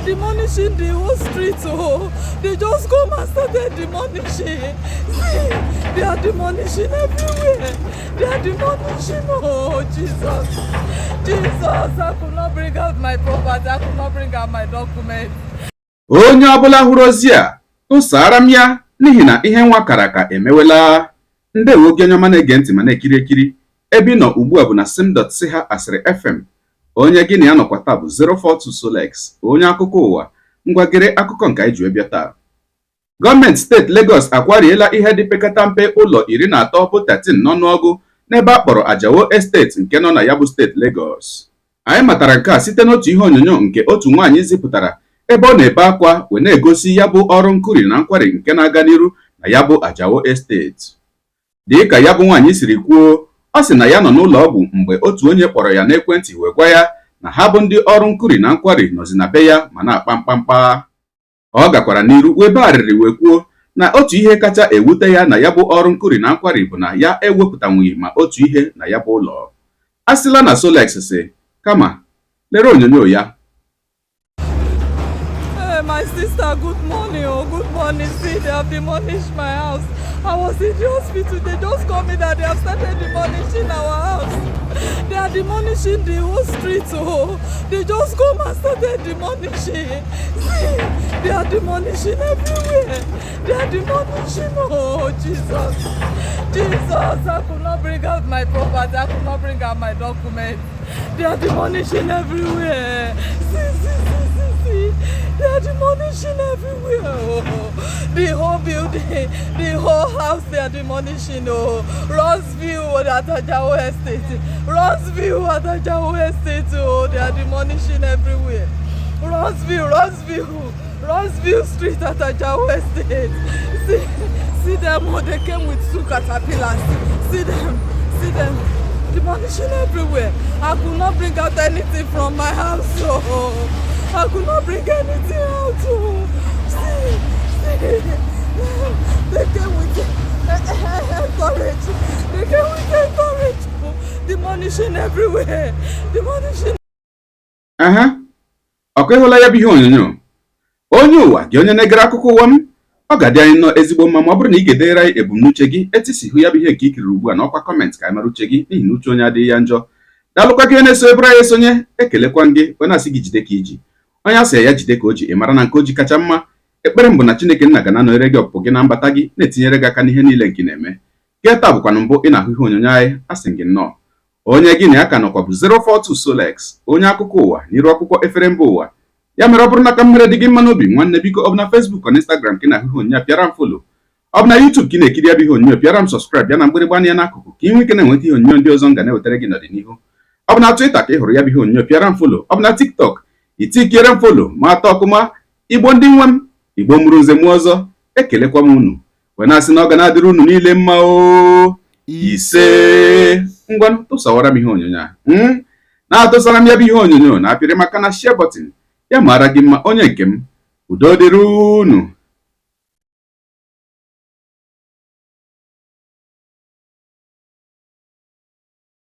Demolishing the whole street. Oh, they just come and started demolishing. See, they are demolishing everywhere. They are demolishing. Oh, Jesus. Jesus, I could not bring out my property. I could not bring out my documents. Onye ọbụla hụrụ ozi a, tụsara m ya, n'ihi na ihe nwa kara aka emewela. Ndewo gị, onye ọma na-ege ntị ma na-ekiri ekiri. Ebe ị nọ ugbu a bụ na sim.si ha asịrị FM. Onye gị na ya nọkwa taa bụ 042 Solex, onye akụkọ ụwa. Ngwagere akụkọ nke anyị ji wee bịa taa. Gọọmenti steeti Lagos akwariela ihe dị pekata mpe ụlọ 13 bụ 13 n'ọnụọgụ n'ebe a kpọrọ Ajao Estate nke nọ na ya bụ steeti Lagos. Anyị matara nke a site n'otu ihe onyonyo nke otu nwaanyị zipụtara, ebe ọ na-ebe akwa wee na-egosi ya bụ ọrụ nkuri na nkwari nke na-aga n'iru na ya bụ Ajao Estate. Dị ka ya bụ nwaanyị siri kwuo, ọ sị na ya nọ n'ụlọ ọgwụ mgbe otu onye kpọrọ ya n'ekwentị wee gwa ya na ha bụ ndị ọrụ nkuri na nkwari nọzi na be ya ma na-akpa mkpamkpa. Ọ gakwara n'iru wee arịrị wee kwuo na otu ihe kacha ewute ya na ya bụ ọrụ nkuri na nkwari bụ na ya ewepụtanwughị ma otu ihe na ya bụ ụlọ. A sịla na Solex si kama lere onyonyo ya. Hey, my sister, good morning. Oh, good morning. See, they have demolished my house. I was in the hospital. They just called me that they have started demolishing our house. They are demolishing the whole street. Oh, they just come and started demolishing. See, they are demolishing everywhere. They are demolishing. Oh, Jesus. Jesus, I could not bring out my property. I could not bring out my documents. They are demolishing everywhere. See, see, see, see, see. They are demolishing everywhere. Oh, the whole building, the whole house, they are demolishing. Oh, Roseview at Ajao Estate. Roseview at Ajao Estate. Oh, they are demolishing everywhere. Roseview, Roseview, Roseview Street at Ajao Estate. See, see them. Oh, they came with two caterpillars. See them, see them. Demolishing everywhere. I could not bring out anything from my house. Oh, I could not bring anything out. Oh, see, see. They came with encourage. They came with encourage. Demolishing everywhere. Demolishing. Aha, ọkwa ịhụla ya bụ ihe onyonyo. Onye ụwa gị, onye na-egere akụkọ ụwa m, ọ ga-adị anyị nnọọ ezigbo mma ma ọ bụrụ na ị ga-edere anyị ebumnuche gị etu isi hụ ya bụ ihe nke i kiriri ugbu a n'ọkwa comment, ka anyị mara uche gị, n'ihi na uche onye adịghị ya njọ. Daalụkwa gị na-eso ebere anyị esonye. Ekelekwa gị wee na-asị gị jide ka iji. Onye asị ya jide ka o ji, ị mara na nke o ji kacha mma. Ekpere m bụ na Chineke nna ga na-anọnyere gị, ọpụpụ gị na mbata gị, na-etinyere gị aka n'ihe niile nke ị na-eme. Gee taa bụkwanụ mbụ ị na-ahụ ihe onyonyo anyị, asị gị nnọọ. Onye gị na ya ka nọkwa bụ 042 Solex, onye akụkọ ụwa n'iru akwụkwọ efere mba ụwa. Ya mere, ọ bụrụ na ka mmere dị gị mma n'obi, nwanne, biko, ọ bụ na Facebook ọ na Instagram ka ị na-ahụ ihe onyonyo a, pịara m follow. Ọ bụ na YouTube ka ị na-ekiri ya bụ ihe onyonyo, pịara m subscribe ya na mgbịrịgba anya n'akụkụ, ka ị nwee ike na-enweta ihe onyonyo ndị ọzọ m ga na-ewetara gị n'ọdịnihu. Ọ bụ na Twitter ka ị hụrụ ya bụ ihe onyonyo, pịara m follow. Ọ bụ na TikTok, itikiere m follow ma atọ ọkụma. Igbo ndị nwe m, Igbo mụrụ nze mụọ ọzọ, ekelekwa m unu wee na-asị na ọ ga na-adịrị unu niile mma o. Ise. Ngwanụ, tụsawara m ihe onyonyo a, na-atụsara m ya bụ ihe onyonyo na apịrị maka na share button. Ya mara gị mma, onye nke m. Udo dịrị unu.